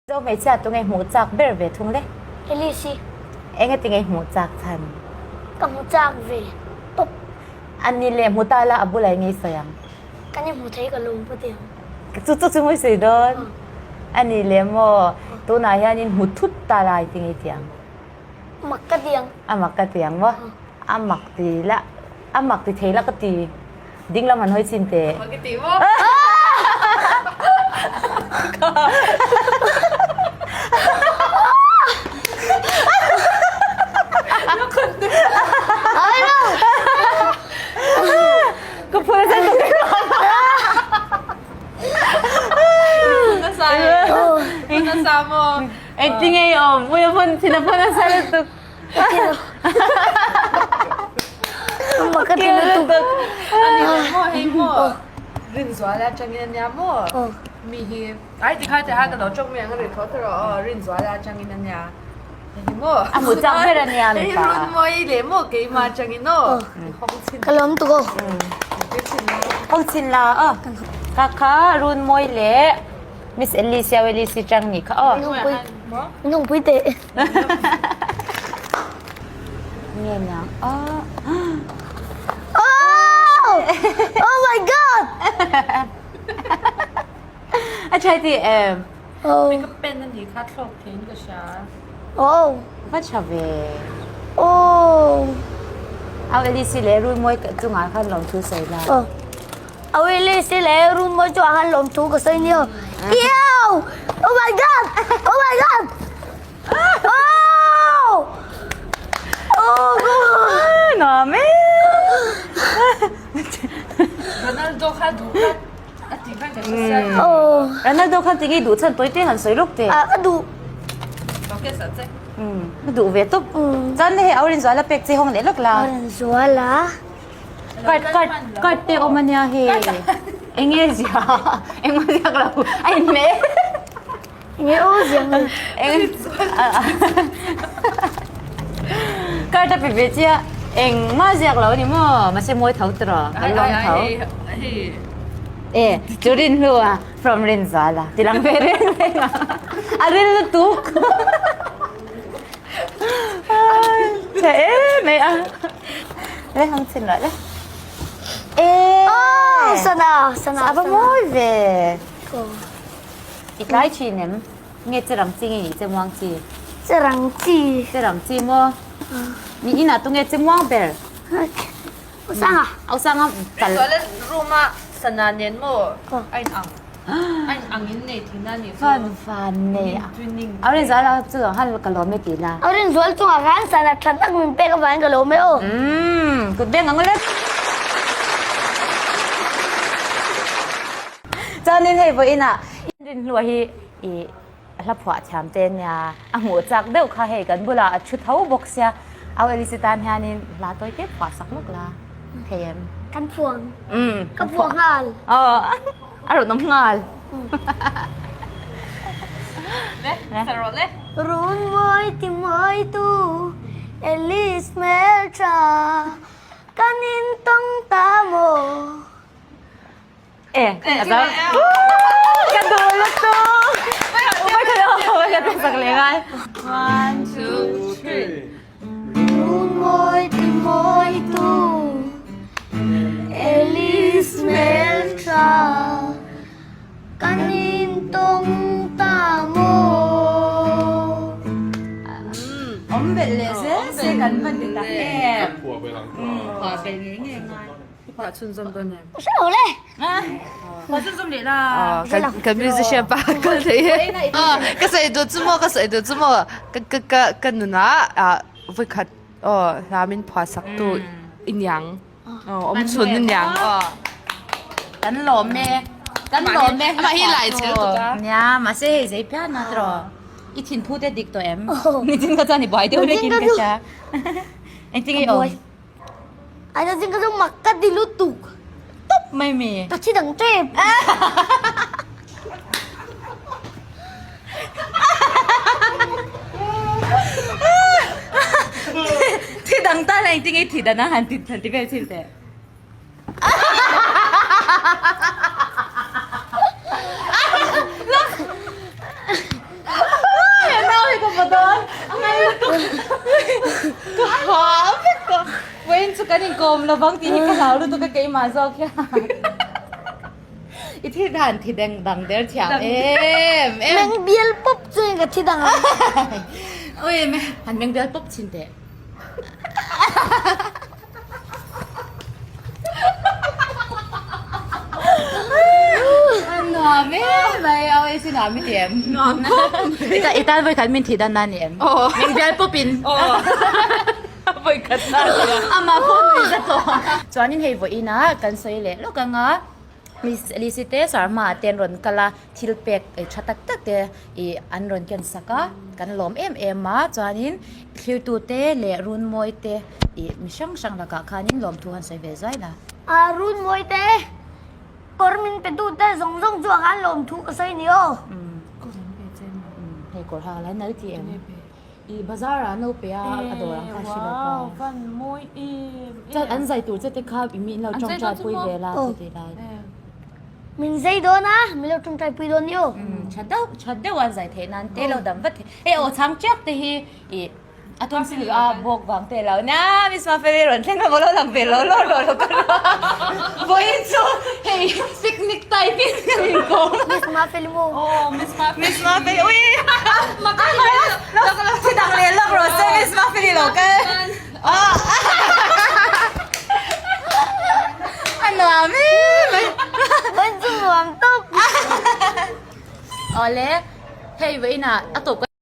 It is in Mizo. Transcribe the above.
Zo hmeichhia tunge hmuh chak ber ve thung le? Elise. Enge tinge hmuh chak chhan? Ka hmu chak ve tawp. A ni leh hmu ta la a bulah enge i sawi ang? Kan i hmu thei ka lawm pawh tih ang. Chu chu chu mawi sawi dawn. A ni leh maw? Tunah hianin hmu thut ta la i tinge i tih ang? Mak ka ti ang. A mak ka ti ang maw? A mak ti la, a mak ti thei la ka ti. Ding lam han hawi chin teh. Mak i ti maw? Ka phur a chan tuk. Nasa e. Nasa maw? Engtin nge i awm? Ui a phun thin a phun nasa lutuk. Mak ka ti lutuk. Ani le maw hei maw Rinzuala atangin ania maw mi hi ai tikha te ha ka lo tawk mai ang a ri tho ta rawh aw Rinzuala atangin ania hei maw A hmu chak ber ania hei mipa. Runmawi leh maw keimah atangin aw hawng chhin Ka lawm tuk aw. Hawng chhin la aw. Ka kha Runmawi leh Miss Ellie Siau Ellie si chang ni kha aw. Nungpui teh. Nge niang aw. Oh! Oh my god! A tha ti em? Oh. Ka pen a ni kha thlawk theiin ka hria. Oh. Va tha ve. Oh. Au Ellie si leh Runmawi chungah khan lawmthu sawi la. Oh. Awili si le run mawi chu han lawm thu ka sawi nia. Ew! Oh my god! Oh my god! Oh! Oh god! Nuam e! Ronaldo kha duh kha a ti khan ka hre sia. Oh. Ronaldo khan tinge duh chhan tawi te han sawi lawk teh. Ah ka duh. Okay sa che. Ka duh ve tawp. Chuan hei Aurinzuala pek che hawng leh lawk la. Aurinzuala. Card card card te awm ania hei enge zia engmah ziak lo a inhmeh Enge aw ziak lo eng card a pe ve chiah engmah ziak lo ani maw mahse mawi tho tiraw kan lawm tho e chu rin hnu a from Rinzuala ti lang ve reng reng a a ril lutuk Chhe em em a. Le hang chin lah le. E. Oh, sana, sana. Ava mawi ve. I tlai thin em? Nge che rang chi nge ni che muang chi? Che rang chi. Che rang chi maw? Ni inah tu nge che muang ber? Osanga. Osanga kal. Toilet room a sana nen maw? A in ang. A in ang in nei thin a ni chu. Van van nei a. A rin zual a chu han ka lawm e ti la. A rin zual chungah khan sana tha tak min pek avangin ka lawm e aw. Umm kut beng ang le. Chuanin hei vawiinah rin hlua hi i hla phuah thiam te nia a hmuh chak deuh kha hei kan bulah a thu tho bawk sia au Alice tan hianin hla tawi te phuah sak lawk la thei em? Kan phuang. Ka phuah nghal. Aw a rawn awm nghal. Le sa rawh le. Run mawi ti mawi tu Alice hmeltha kan intawng ta maw? E, a zo. Ka duh lutuk. Upai ka lo, upai ka sak leh ngai. One, two, three. Run mawi ti mawi tu Alice hmeltha kan intawng ta maw? Awm belh leh zel se kan va ti tak em. Phuah belh ngei ngei ngai. Phuah chhunzawm dawn em? Hre lo le. Phuah chhunzawm leh la. Kan musician pa kal thei he. Ka sawi duh chu maw ka sawi duh chu maw ka ka ka ka nunah ah vawikhat aw hla min phuah sak tu i niang aw awm chhun i niang aw. Kan lawm e. Kan lawm e. Amah hi lai chel tuk a. Nia mahse hei zei pian a tiraw. I thinphu te dik tawh em? Nichin ka chuan i buai deuh lekin ka hria. Engtin nge i awm? Ai na zing ka chu mak ka ti lutuk. Tawp mai mi. Ka thi dang tep. Thi dang ta la engtin nge thi dan a han ti han ti vel chin teh. Ka ha vek tawh. Vawiin chu kan inkawm lovang tih hi ka hlau lutuk a keimah zawk hian. I thil dan thi deng dang der thiam em em. Meng bial pawp chu in ka thi dang ang. Ui me han meng bial pawp chin teh. Nuam em mai au si nuam i ti em. Nuam khawp mai. I tan voi khat min thi dan na ni em. Meng bial pawp in. Voi khat na nia. Amah pawh nui za tawh. Chuanin hei vawiin ah kan sawi leh lawk anga Lisi te Sarma ah te an rawn kal a, thil pek tha tak tak te ih an rawn ken sak a, kan lawm em em a, chuanin thlirtu te leh runmawi te ih mi hrang hrang lakah khanin lawmthu han sawi ve zuai la. A runmawi te kawr min pe tu te zawng zawng chu ah khan lawmthu ka sawi ni aw. Hei kawr hak lai nal ti em? I bazar ah no pe a a dawr ang kha hre lo pa. Wow van mawi em em. Chuan an zai tur che te kha i mi in lo tawngtai pui ve la chu ti lai. Min zai dawn a min lo tawngtai pui dawn nia. Tha deuh tha deuh an zai theih nan te lo dam vat thei. Hei aw chhang chiak te hi i a tum si a bawk vang te lo nia Miss Mafeli rawn thleng a lo lang ve lo lo lo lo ka ru a. Vawiin chu hei picnic type in kan inkawm. Miss Mafeli maw? Aw Miss Mafeli. Miss Mafeli ui. Thi dang leh lawk rawh se Miss Mafeli lo kal. A nuam em mai. Vawiin chu nuam tawp. Awle hei vawiin ah a tawp.